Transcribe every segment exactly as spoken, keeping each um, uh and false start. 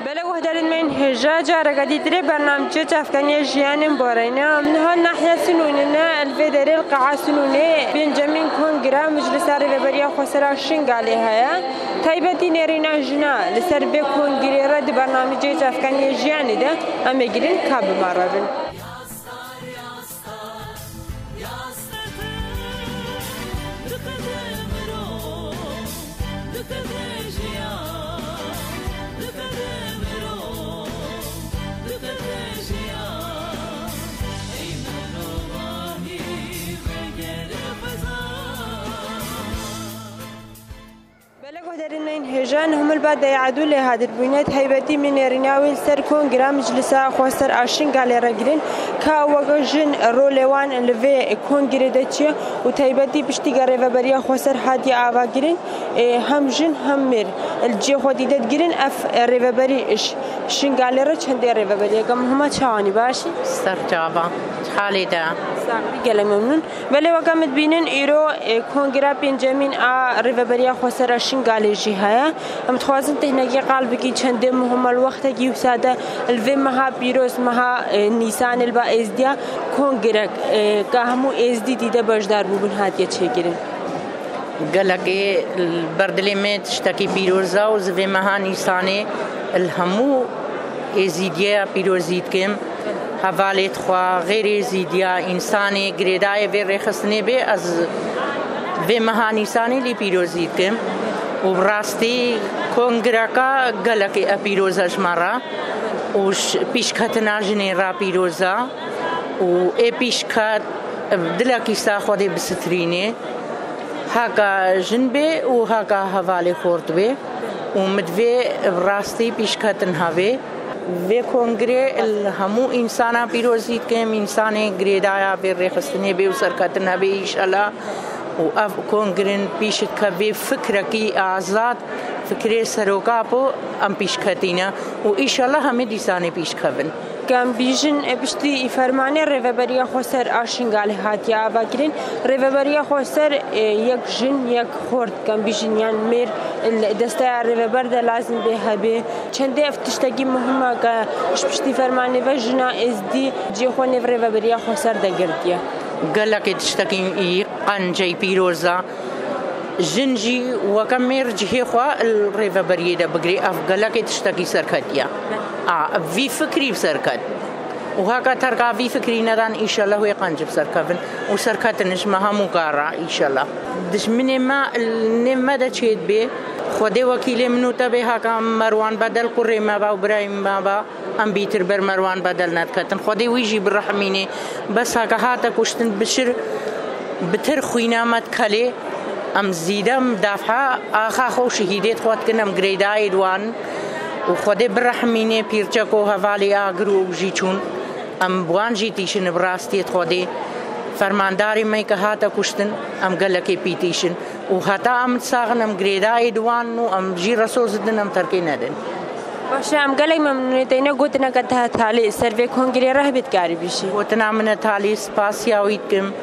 Belê guhdarên me yên hêja, careke dîtirê bernamçê çavkaniya jiyanên boreyne. Em niha nahiya Sinûnê ne, li vê derê li qeha Sinûnê pêncemîn kongra Meclisa Rêveberiya Xweser a Şingalê heye. Taybetî nêrîna jina li ser vê kongrê re di bernamçê çavkaniya jiyanê de em ê girin ka bi me re bin. Belê guhdarên me yên hêja, nihmil ba dayê Edû lê hadir bûyne, taybetî min nêrîna wî li ser kongra Meclisa Xweser a Şingalê re girin, ka weke jin rolê wan li vê kongrê de çi ye û taybetî piştî ke Rêveberiya Xweser hatiye avakirin, ê, hem jin hem mêr li cihê xwe dî de digirin, ev rêveberî ji Şingalê re çendê rêveberiyeke muhim e. Çawanî, baş î? Ser çava. Halê te? Sax bî, gelek memnûn. Belê weke em dibînin îro, e, kongra pêncemîn a Rêveberiya Xweser a Şingalê jî heye. Em dixwazin tehnekî qal bikî çendê muhim e li wextekî wisa de li vê meha pîroz, meha, e, Nîsanê li ba Êzdiya kongrek, e, ka hemû Êzdî dî de beşdar bûbin hatiye çêkirin. Gelekê li ber dilê me tiştekî pîroz e û ez vê meha Nîsanê li hemû Êzîdiya pîrozî dikim. Hevalê xwe, xêrê zîdiya însanê girêdayê vê rêxistinê bê, ez vê meha Nîsanê lê pîrozî dikim. Û bi rastî kongreka gelekê e pîroz e ji me re. Û ji pîşketina jinê re pîroz e. Û ê pîşket bi dilekî sax Xwedê bisitirînê. Haka jin bê û haka hevalê xort bê. Û min divê bi rastî pîşketin hebe. Vê kongrê li hemû însana pîrozî dikim, însanê girêdaya vê rêxistinê bê û serketin hebe înşela. Û ev kongrin pîşt ke vê fikrekî azad, fikrê seroka po em pîşketîne û înşela hemê dîsanê pîşkevin. Em bîjin, e, piştî fermanê Rêveberiya Xweser a Şingalê hatiye avakirin. Rêveberiya Xweser, e, yek jin, yek xort, em bîjin, yan mêr li desteya rêveber de lazim bê hebe. Çendê ev tiştekî muhim e ke ji piştî fermanê ve jina Êzdî cihê xwe nêv Rêveberiya Xweser de girtiye. Gelekê tiştekî qenceyî pîroz e. Jin jî weke mêr cihê xwe li rêveberiyê de bigirê, ev gelekê tiştekî serketî ye. A, vî fikrî bi serket. Û heke terka vî fikrî nedan, înşellah wê qenc bi serkevin û serketin ji me hemû kar re, înşellah. Dijminê me li nêv me de çêdibê, Xwedê wekîlê min û te bê, heke Merwan Bedel kurê me be û birayê me be. Em bîtir ber Merwan Bedel nediketin. Xwedê wî jî birehmînê. Bes heke hate kuştin bişir, bitir xwîna me dikelê. Em zîde mudafaa axa xwe û şehîdê xwe dikin, em girêdayê di wan in. Û Xwedê birehmînê pîrçek û hevalê agir û jî çûn. Em bi wan jî tîşin bi rastiyê Xwedê. Fermandarê me ke hate kuştin, em gelekê pî tîşin. Û heta em sax in, em girêdayê di wan in û em jî re soz didin, em terkê nedin. Baş e, em gelek memnûn in. Teyne gotineke te heye talî ser vê kongrê re hebe dikarî bişî? Gotina min e talî, spasiya wî dikim.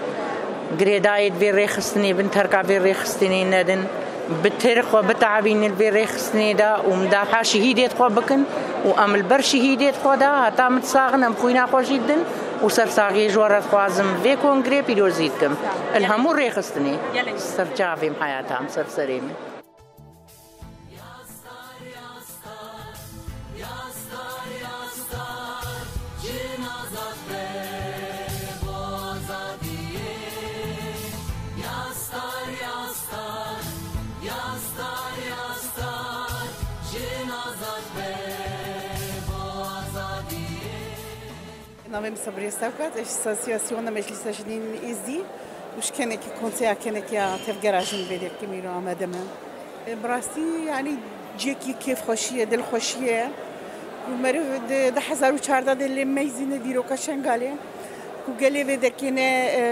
Girêdayê di vê rêxistinê bin, terka vê rêxistinê nedin. Bitir xwe bitehabînin li vê rêxistinê de û mudafaa şehîdê xwe bikin û em li ber şehîdê xwe de heta min sax in, em xwîna xwe jî didin û sersaxiyê ji we re dixwazim. Vê kongrê pîrozî dikim. Li hemû rêxistinê. Ser çavê min, heyata min, ser serê min. Navê min Sabriye Sewkat, ez ji Asosiyasiyona Meclisa Jinên Êzidî û ji kenekî konseya kenekiya tevgera jin vê derkê îro amade me. E, bi rastî, yanî cihekî kêfxweşî ye, dilxweşî ye. Ku meriv di du hezar û çardeh de lê meyzîne dîroka Şengalê. Ku gelê vê derkê ne, e,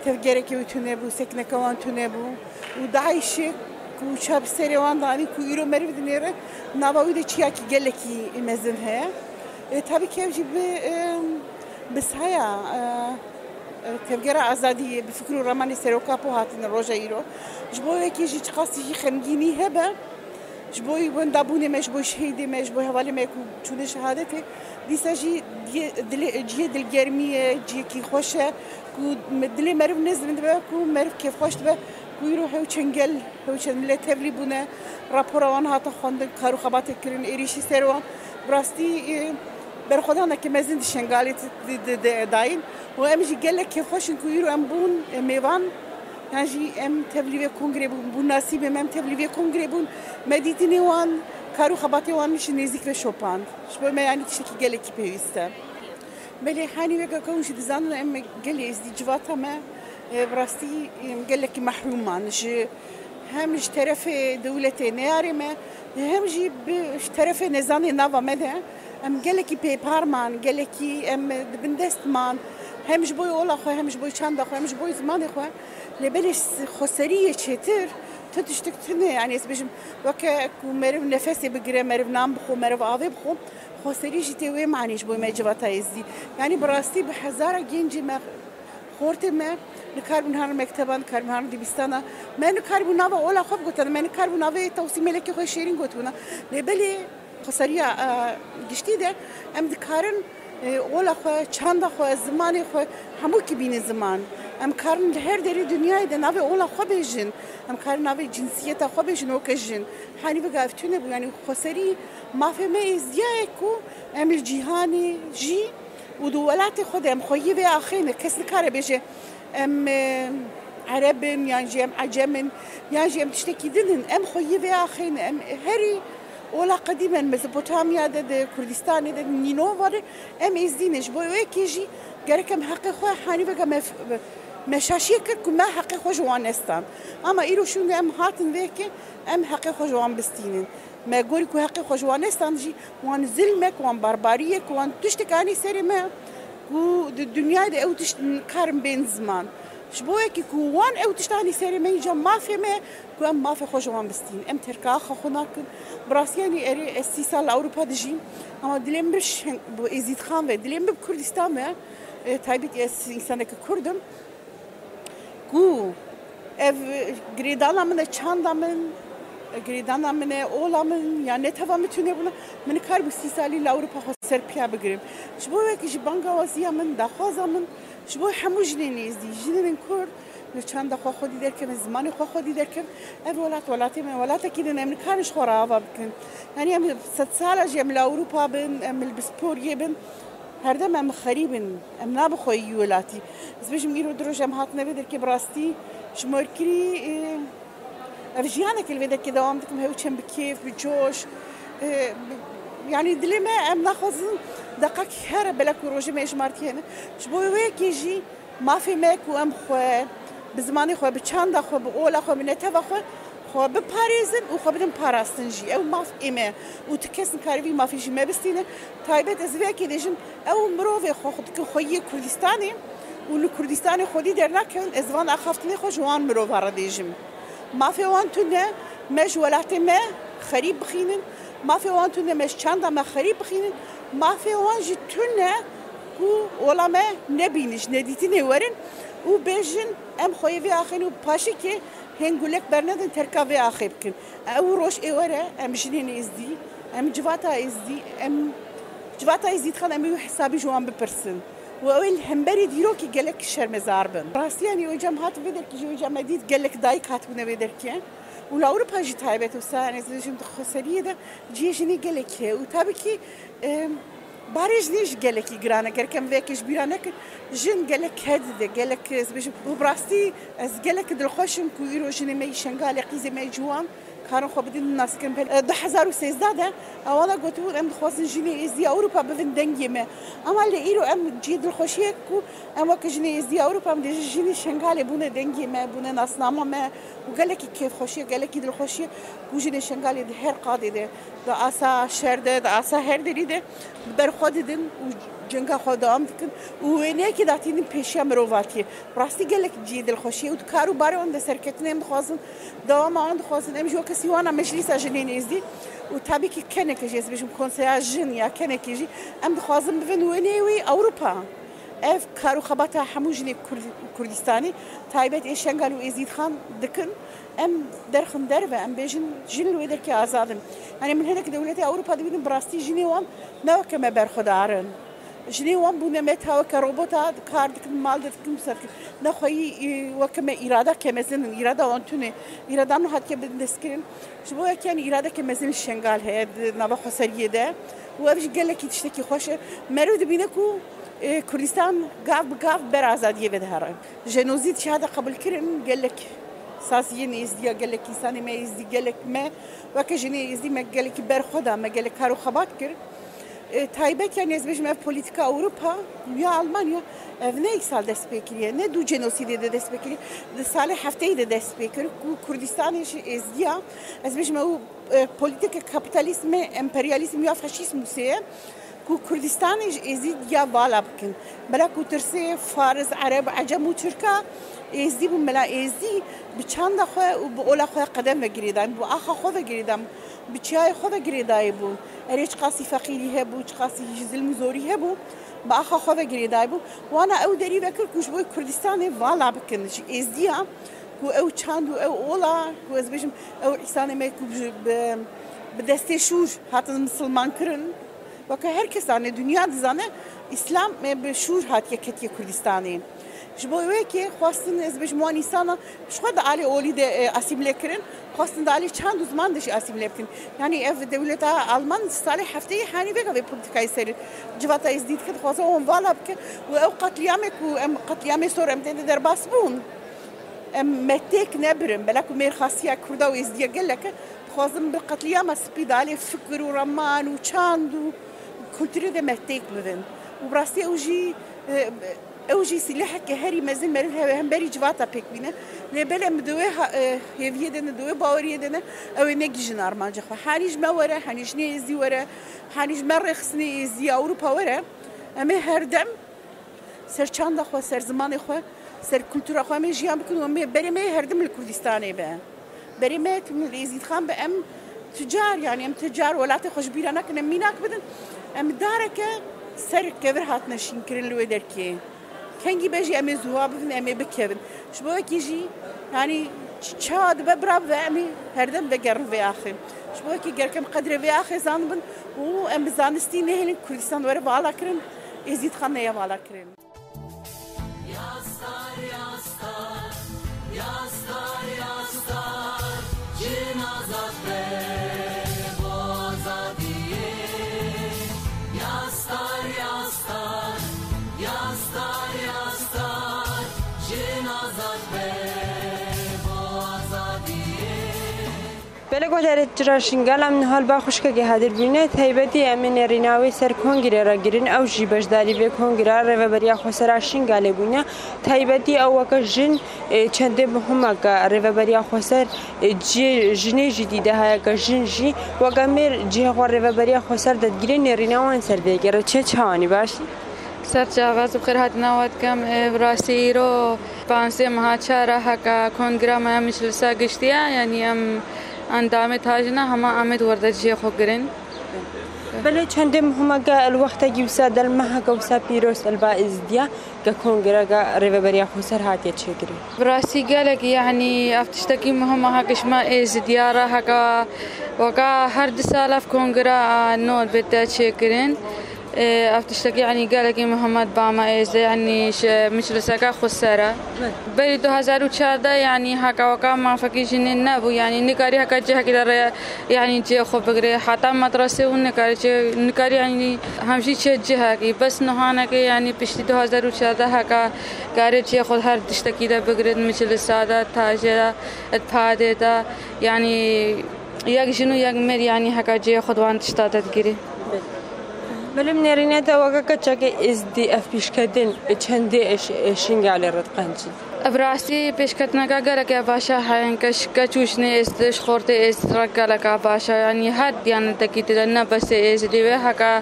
tevgerekê wî tune bû, sekneke wan tune bû. Û DAIŞê ku çav bi serê wan danî ku îro meriv dinêre, nava wî de çiyakî gelekî mezin heye. E, tabî ki ev jî bi, e, bi saya, e, e, tevgera azadiyê, bi fikr û ramanê seroka po hatine roja îro. Ji bo wekî jî çiqasî jî xemgînî hebe, Ji bo wendabûnê me, ji bo şehîdê me, ji bo hevalê me ku çûne şehadetê, dîsa jî dilê, cihê dilgermî ye, cihekî xweş e, ku dilê meriv nizm dibe, ku meriv kêfxweş dibe, ku îro hew çend gel, hew çend milet tevlî bûne, rapora wan hate xwendin, kar û xebatê kirin, êrîşî ser wan. Bi rastî, e, berxwedaneke mezin di Şengalê di, di, di, dayîn. Û em jî gelek kêfxweş in ku îro em bûn, e, mêvan. Yan jî em tevlî vê kongrê bûn, bûn nasîbê me, em tevlî vê kongrê bûn. Me dîtinê wan, kar û xebatê wan jî nêzîk ve şopand. Ji bo me, yanî, tiştekî gelekî pêwîst e. Belê, hanî weke ku hûn jî dizanin, em gelê êzdî civata me, e, bi rastî, em gelekî mehrûm man. Ji, hem ji terefê dewletê neyarê me, hem jî bi, ji terefê nezanê nava me de em gelekî pêpar man, gelekî em di bin dest man. Hem ji bo ola xwe, hem ji bo çanda xwe, hem ji bo zimanê xwe. Lê belê s-, xweserî yê çêtir, tu tiştik tune, yanî ez bêjim, weke ku meriv nefesê bigire, meriv nan bixwe, meriv avê bixwe, xweserî jî tê wê manî ji bo me civata êzdî. Yanî bi rastî bi hezara gencê me, xortê me, nikaribûn herin mekteban, nikaribûn herin dibistana. Me nikaribûn nava ola xwe bigotana, me nikaribûn navê Tewsî Melekê xwe şêrîn gotibûna. Lê belê xweseriya, e, giştî de em dikarin, e, ola xwe, çanda xwe, zimanê xwe hemûkî bînin ziman. Em karin li her derê dinyayê de navê ola xwe bêjin. Em karin navê cinsiyeta xwe bêjin weke jin. Hanî vega ev tune bû, yanî xweserî mafê me êzdiya ye ku em li cîhanê jî û di welatê xwe de em xweyî vê axê ne. Kes nikare bêje em, e, Ereb in, yan jî em Ecem in, yan jî em tiştekî din in. Em xweyî vê axê ne. Em herî ola qedîm in, Mezopotamya de, di Kurdistanê de, di Nînova de em êzdî ne. Ji bo wê yekê jî gerek em heqê xwe hanî vega me, me şaşiyê kir ku me heqê xwe ji wan nestan. Ama îro şûnde em hatin vê yekê, em heqê xwe ji wan bistînin. Me gorî ku heqê xwe ji wan nestan jî, wan zilmek, wan barbariyek, wan tiştek anî serê me ku di dinyayê de ew tişt karin bên ziman. Ji bo yekî ku wan ew tişt anî serê me, îca mafê me ku em mafê xwe ji wan bistînin. Em terka axa xwe nakin. Bi rastî, yanî, erê, ez sî sal li Ewropa dijîm, ama dilê min bi şeng-, bi Êzîdxan ve, dilê min bi Kurdistan ve, e, taybetî ez însaneke Kurd im. Ku ev girêdana min e, çanda min, girêdana min e, ola min, ya neteva min tune bûna, min nikaribû sî salî li Ewropa xwe ser piya bigirim. Ji bo wekî jî bangawaziya min, daxwaza min, ji bo hemû jinên êzdî, jinên Kurd, li çanda xwe xwedî derkevin, zimanê xwe xwedî derkevin. Ev welat, welatê me, welatekî din, em nikarin ji xwe re ava bikin. Yanî em sed sala jî em li Ewropa bin, em li pisporiyê bin, herdem em xerîb in, em nabin xweyî welatî. Ez bêjim, îro du roj em hatine vê derkê, bi rastî ji morkirî, e, ev jiyanekê li vê derkê dewam dikim, hew çend bi kêf, bi coş. E, bi-, yanî dilê me, em naxwazin deqek here, belek ku rojê me êjmartî hene. Ji bo wê yekê jî mafê me ku em xwe bi zimanê xwe, bi çanda xwe, bi ola xwe, bi neteva xwe, xwe biparêzin û xwe bidin parastin jî. Ew maf ê me û tu kes nikare vî mafê jî me bistîne. Taybet ez vê yekê dêjim, ew mirovê xwe, xwe dikin xweyiyê Kurdistanê û li Kurdistanê xwedî dernakevin, ez van axaftinê xwe ji wan mirova re dêjim. Mafê wan tune, me ji welatê me xerîb bixînin, mafê wan tune, me ji çanda me xerîb bixînin, mafê wan jî tune ku ola me nebînin, ji nedîtinê werin û bêjin, em xweyê vê axê ne û paşikê hên gulek bernedin, terka vê axê bikin. Ew roj ê were, em jinên êzdî, em civata êzdî, em civata êzdî dixin, em ê wî hesabî ji wan bipirsin. Û ew ê li hemberî dîrokê gelek şermezar bin. Rastî, yanî, wêca em hatin vê derkê jî, wêca me dît gelek dayik hatibûne vê derkê. Û li Ewropa jî taybet wisa, yanî, ez dibêjim, di xweseriyê de cihê jinê gelek heye. Û tabii ki, em, barê jinê jî gelekî giran e. Gerek em vê yekê ji bîra nekin. Jin gelek ked dide, gelek, ez dibêjim. Û bi rastî ez gelek dilxweş im ku îro jinê me yî Şengalê, qîzê me yî ciwan, karin xwe bidin naskirin. Pê-, du hezar û sêzdeh de ewana gotibûn, em dixwazin jinê êzdî Ewropa bivin dengê me. Ama lê îro em cihê dilxweşiyê ku em weke jinê êzdî Ewropa, em dibêjin jinê Şengalê bûne dengê me, bûne nasnama me û gelekî kêfxweşiyê, gelekî dilxweşiyê ku jinê Şengalê di her qadê de, di asa şer de, di asa her derî de bi ber xwe didin û cenga xwe dewam dikin û wêneyekê datînin pêşiya mirovatiyê. Rastî gelek cihê dilxweşiyê û di kar û barê wan de serketinê em dixwazin, dewama wan dixwazin. Em jî weke sîwana Meclîsa Jinên Êzdî û tabii ki keneke jî, ez bêjim, konseya jin ya kenekê jî, em dixwazin bivin wêneyê wî Ewropa. Ev kar û xebata hemû jinê Kurd-, Kurdistanê, taybet ê Şengal û Êzîdxan dikin. Em derxin derve, em bêjin jin li wê derkê azad in. Yanî min hinek dewletê Ewropa dibînim, bi rastî jinê wan ne weke me berxwedar in. Jinê wan bûne me ta weke robota, kar dikin, mal dikin, wisa dikin. Nexweyî, e, weke me îrada kemezin in, îrada wan tune. Îrada min hatiye bindestkirin. Ji bo yekî, yanî îradeke mezin li Şengal heye di nava xweseriyê de û ev jî gelekî tiştekî xweş e. Meriv dibîne ku, e, Kurdistan gav bi gav ber azadiyê ve dihere. Jenozîd jî hate qebûlkirin, gelek saziyên êzdiya, gelek însanê me êzdî, gelek me weke jinê êzdî me gelekî ber xwe da, me gelek kar û xebat kir. E, taybet, yanî ez bêjim, ev polîtîka Ewropa ya Almanya, ev ne îsal dest pê kiriye, ne dû jenosîdê de dest pê kiriye, di salê hefteyê de dest pê kir ku Kurdistanê ji êzdiya, ez bêjim, ew, e, polîtîka kapîtalîzmê, emperyalîzm ya faşîzm wise ye ku Kurdistanê ji êzîdiya vala bikin. Bela ku tirsê faris, ereb, ecem û tirka êzdî bûn, bela êzdî bi çanda xwe û bi ola xwe qedem ve girêdayî, bi axa xwe ve girêdayî, bi çiyayê xwe ve girêdayî bû. Erê çiqasî feqîrî hebû, çiqasî ji zilm û zorî hebû, bi axa xwe ve girêdayî bû. Wana ew derî vekir ku ji bo Kurdistanê vala bikin, ji êzdiya ku ew çand û ew ola, ku ez bêjim, ew îsanê me ku bi, bi, bi destê şûr hatin misilman kirin. Weke her kes zane, dinya dizane, Îslam, e, bi şûr hatiye ketiye Kurdistanê. Ji bo wê yekê xwestin, ez bêjim, wan îsana ji xwe di alê olî de, e, asîmle kirin, xwestin di alê çand û ziman de jî asîmle bikin. Yanî ev dewleta Alman salê hefteyê hanî vêga vê polîtîkayê ser civata Êzdî dike, dixwaze wan vala bike û ew qetlîyamê ku em, qetlîyamê sor em tê de derbas bûn. Em me têk nebirin, bela ku mêrxasiya Kurda û Êzdiya gelek e, dixwazin bi qetlîyama spî di alê fikir û reman û çand û kulturê de me têk bibin. Û bi rastî ew jî, e, ew jî sîleheke herî mezin meriv heve hemberî civata pêk bîne. Lê belê em di wê ha-, e, hêviyê de ne, di wê baweriyê de ne, ew ê negihîjin armanca xwe. Hanî ji me were, hanî ji nê Êzdî were, hanî ji me rêxistinê Êzdî ya Ewropa were, em ê her dem ser çanda xwe, ser zimanê xwe, ser kultura xwe em ê jiyan bikin û em ê berê me yê herdim li Kurdistanê be. Berê me yê tune li Êzîdxan be. Em tu car, yanî em tu car welatê xwe ji bîra nakin, em mînak bidin. Em dareke ser kevir hatine şînkirin li wê derkê. Kengî be jî em ê zuha bibin, em ê bikevin. Ji bo wekî jî, yanî ç-, çawa dibe bira bibe, em ê herdem vegerin vê axê. Ji bo wekî gerek em qedrê vê axê zanibin û em bi zanistî nehêlin Kurdistan were vala kirin, Êzîdxan neye vala kirin. Yastar, yastar, yastar, yastar, cin azad be bo azadiyê. Yastar, yastar, yastar, yastar, cin azad be bo azadiyê. Belê guhdarê Cira Şingal, em niha li ba xwişkekê hadir bûne. Taybetî em ê nêrîna wê ser kongre re girin. Ew jî beşdarî vê kongre Rêveberiya Xwesera Şingalê bûne. Taybetî ew weke jin, e, çendê muhimeke Rêveberiya Xweser, e, cihê jinê jî dîde heye ke jin jî weke mêr cihê xwe Rêveberiya Xweser de digire, nêrîna wan ser vê gere. Çi çawanî baş? Ser çaxaz bi xêr hatina we dikim. E, bi rastî îro panzdeh meha çar e heke kongra me ya Meclisa Giştî ya, yanî em endamê tajina hema em ê di wir de cihê xwe girin. Belê çendê muhimeke li wextekî wisa de, li meheke wisa pîroz li ba Êzdiya ke kongreke Rêveberiya Xweser hatiye çêkirin. Bi rastî gelek, yanî ev tiştekî muhim e heke ji me Êzidiya re heke weka her du sal ev kongra nod bête çêkirin. Ê, ev tiştekî, yanî gelekî muhim e di ba me Êzidê, yanî ji Mecliseke Xweser e. Berî du hezar û çardeh, yanî heke weka mafekî jinê nebû, yanî nikarî heke cihekî de re, yanî cihê xwe bigirê. Heta medrese û nikarî çi, nikarî, yanî hemjî çi cihekî. Bes nihanekê, yanî piştî du hezar û çardeh heke karê cihê xwe her tiştekî de bigirê, di meclisa de, tajê de, di padê de, yanî yek jin û yek mêr, yanî heke cihê xwe di wan tişta de digirê. Belê, min nêrîne te weke keçekê Êzdî ev pêşketin çendê eş-, e, Şingalê re diqencî? Bi rastî pêşketineke geleke baş e, heyen keç, keç û jinê Êzidî ji xortê Êzidî re geleke baş e. Yanî her diyanetekî tê de, ne besê Êzidî wê heke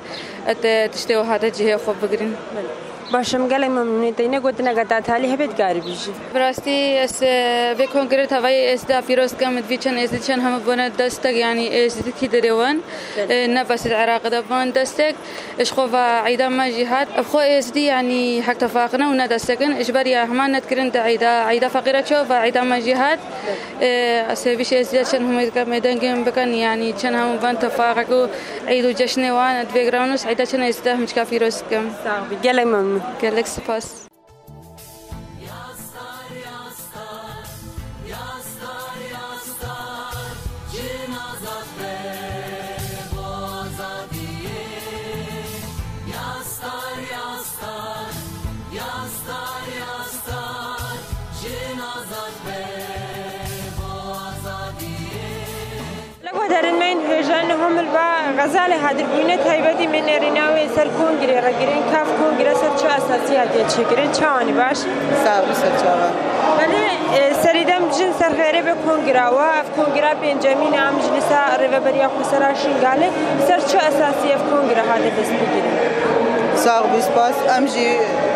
te tiştê wiha te cihê xwe bigrin. Belê. Baş im, gelek memnûn im. Te yine gotineke te talî hebe dikarî bijî. Bi rastî ez, e, vê kongre tevayê Êzidî pîroz dikim, divî çend Êzidî çend hemû bûne destek, yanî Êzidî kî derê wan, e, ne bes di Iraqê de bûne destek. Ji xwe va eyda me jî hat. Ev xwe Êzidî, yanî hek tefaqine û ne destek in. Ji ber ya hema nedikirin di eyda, eyda feqîre çi va eyda me jî hat. E, ez hêvî ji Êzidî çend hemû dikim, ê dengê min bikin, yanî çend hemû ben tefaqek û eyd û ceşnê wan divê giran û eyda çend Êzidî hemçika pîroz dikim. Sax bî, gelek memnûn. Gelek spas. Li guhdarên me yên hêja niha milba xezalê hadirbûne taybetî me nêrîna wê ser kongirê re girên, ka ev kongre ser çi esasî hatiye çêkirin, çawanî baş e? Sax bî, ser çavan. Belê, e, serî dem jin ser xêrê be kongira we, ev kongira pêncemîn e a Meclisa Rêveberiya Xweser a Şingalê, ser çi esasî ev kongre hate destpêkirin? Sax bî, spas. Em jî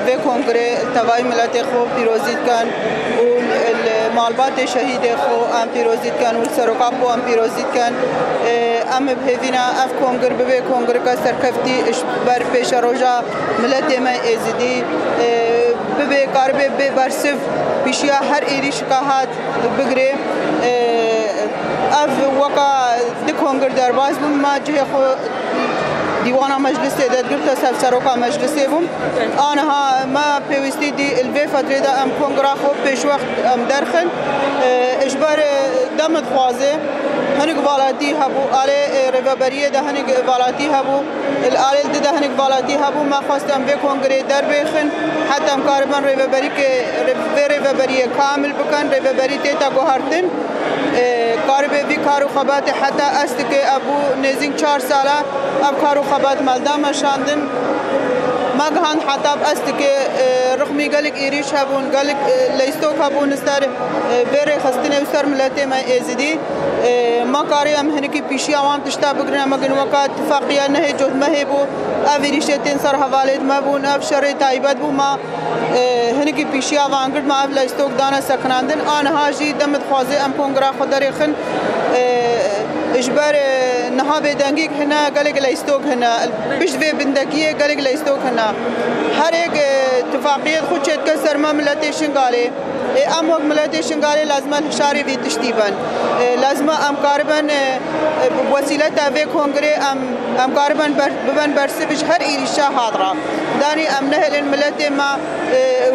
vê kongirê tevayî miletê xwe pîrozî dikin û li malbatê şehîdê xwe em pîrozî dikin û li seroka xwe em pîrozî dikin. Ê, em bi hêvî ne ev kongir bibe kongireke serkeftî ji ber pêşeroja miletê me Êzidî. Ê, bibe karibe bê bersiv pîşiya her êrîşika hat bigire. Ê, ev weka di kongir derbas bûn, me cihê xwe dîwana meclisê de digirt, ez hevseroka meclisê bûm. Aniha me pêwîstî dî, li vê fetrê de em kongira xwe pêşwext em derxin. Ê, ji ber, ê, dem dixwaze, hinek valatî hebû, alê, ê, rêveberiyê de hinek valatî hebû, li alê di de hinek valatî hebû. Me xwest em vê kongirê derbêxin, heta em karibin rêveberîkê, rê-, vê rêveberiyê kamil bikin, rêveberî tête guhertin. Ê, karibê vî kar û xebatê heta estike ev bû nêzîk çar sala ev kar û xebat me li da meşandin. Me gihand heta bi estike, ê, rixmî gelek êrîş hebûn, gelek, ê, leystok hebûn li ser, ê, vê rêxistinê û ser miletê me Êzidî. Ê, me karî em hinekî pîşiya wan tişta bigrin, em gin weka tifaqiya nehê cotmehê bû. Ev êrîşê tên ser hevalêt me bûn, ev şerê taybet bû me. Ê, hinekî pîşiya van girt me ev leystok dane sekinandin. A niha jî dem dixwaze em kongira xwe derêxin. Ê, ji ber, ê, niha bêdengîk hene, gelek leystok hene. Pişt vê bindekiyê gelek leystok hene. Herêk, ê, tifaqiyê xwe çêdike ser me miletê Şingalê. Ê, em wek miletê Şingalê lazim e hişarê vî tiştî bin. Ê, lazim e em karibin, ê, ê, bi wesîleta vê kongirê em, em karibin ber-, bibin bersiv ji her êrîşa hat re. Danî em nehêlin miletê me, ê,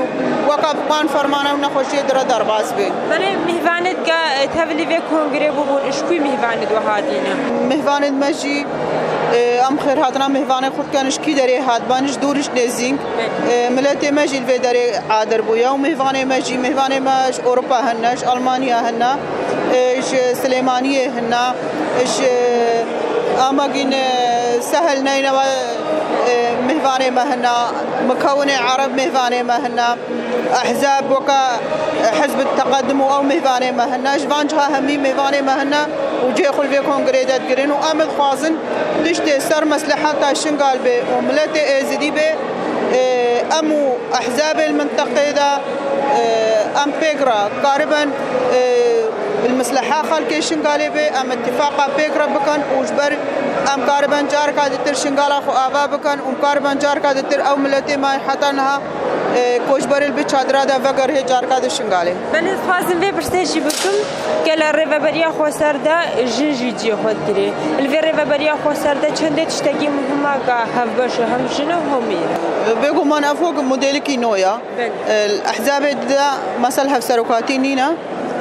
weka bi wan fermana û nexweşiyê di re derbas bê. Belê, mêhvanêt ke, ê, tevlî vê kongirê bûbûn, ji kû mêhvanêt we hatîne? Mêhvanêt me jî, ê, em xêrhatina mêhvanê xwe dikin, ji kî derê hatibin, ji dûr ji nêzîk. Ê, miletê me jî li vê derê adir bûye û mêvanê me jî, mêvanê me ji Ewropa hene, ji Almanya hene, ê, ji Silêmaniyê hene, ji Amagîn, ê, Sehel neyne ve, ê, mêvanê me hene, Mukewinê Ereb mêvanê me hene, ehzab weka Hizb Teqedim û ew mêvanê me hene, ji van ciha hemî mêvanê me hene û cihê xwe li vê kongirê de digirin û em dixwazin tiştê ser mesleheta Şingal bê û miletê Êzidî bê, ê, em û ehzabê li minteqê de, ê, em pêk re karibin, ê, li misleha xelkê Şingalê bê, em îtifaqa pêk re bikin û ji ber em karibin carka ditir Şingala xwe ava bikin û em karibin carka ditir ew miletê me heta niha, ê, koçberê li bi çadira de vegerihê carka di Şingalê. Belê, dixwazim vê pirsê jî bikim, gele Rêveberiya Xweser de jin jî cihê xwe digirê? Li vê Rêveberiya Xweser de çendê tiştekî muhim e, ka hevbeş e, hem jin e, hem mêr e. Bêguman ev wek modelikî nû ya. Belê. Li ehzabê di de mesel hevserokatî nîne.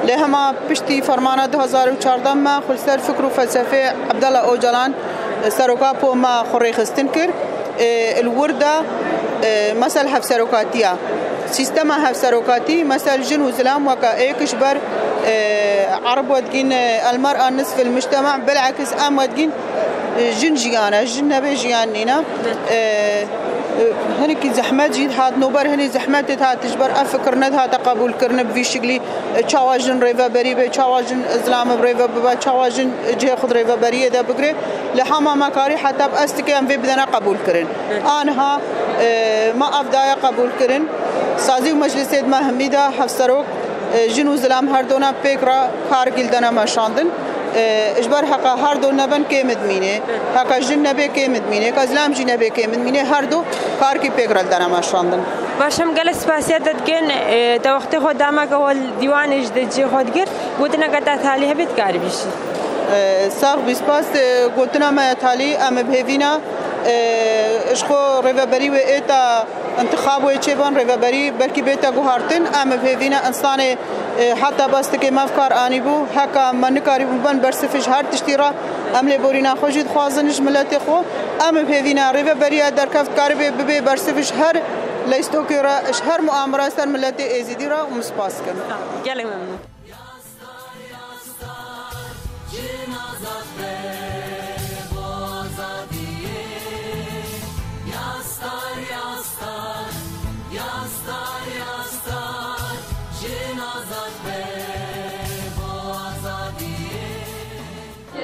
Lê hema piştî fermana du hezar û çardeh me xwe li ser fikr û felsefê Abdullah Ocalan, seroka P O M, xwe rêxistin kir. Ê, li wir de, ê, mesel hevserokatiya. Sîstema hevserokatî, mesel jin û zilam weke êk ji ber, ê, Ereb wedgîn, ê, el mer'a nisfil mujtema, bil'eks em wedgîn, ê, jin jiyan e, jin nebe jiyan nîne. Ê, Hinekî zehmet jî hat, nober hinî zehmetê hat, ji ber ev fikir nedihate qebûlkirin bi vî şiklî, çawa jin rêveberî be, çawa jin zilam bi rêve bibe, çawa jin cihê xwe di rêveberiyê de bigire. Li hema me karî heta bi estikê em vê bidene qebûlkirin. Aniha, e, me ev daye qebûlkirin. Sazî û meclisê me hemî de hevserok, e, jin û zilam her dona pêk re kargîl dene meşandin. E, ji ber heka her do nebin kêm dimîne. Heka jin nebê kêm dimîne. Heka zilam jî nebê kêm dimîne. Her do karkî pêk re dene meşandin. Baş, em gelek spasiya te dikin. E, te wextê xwe dama ke we dîwanê ji de cihê xwe digirt. Gotineke te talî hebe dikarî bişî. E, sax bî, spas, e, gotina me ya talî, em bi hêvî ne, e, ji xwe rêveberî wê êta intixab wê çêban, rêveberî belkî bête guhartin, em bi hêvî ne insanê, e, heta bastikê me bi kar anîbû, heka me nikarîbû ben bersivî ji her tiştî re, em lêborîna xwe jî dixwazin ji miletê xwe, em bi hêvî ne rêveberiya derkeft karibe bibe bersivî ji her leystokê re, ji her muamera ser miletê êzidî re û min spas dikim. Gelek memnun.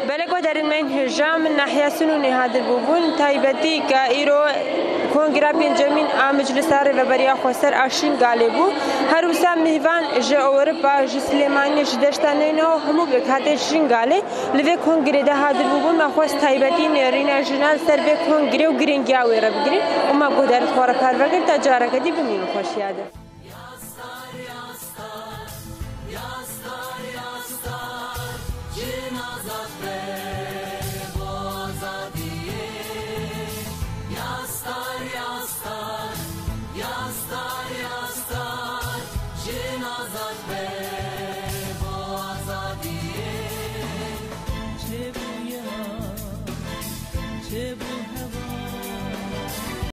Belê guhdarên me yên hêja, min nahiya Sinûnê hadir bûbûn. Taybetî ke îro kongra pêncemîn a Meclisa Rêveberiya Xweser a Şingalê bû. Her wisa mêvan ji Ewropa, ji Silêmaniyê, ji Deşta Neyno hemû pêk hate Şingalê. Li vê kongrê de hadir bûbûn, me xwest taybetî nêrîna jinan li ser vê kongrê û girîngiya wê re bigirin û me guhdarên xwe re parve kir ta careke dî bimînin xweşiya de.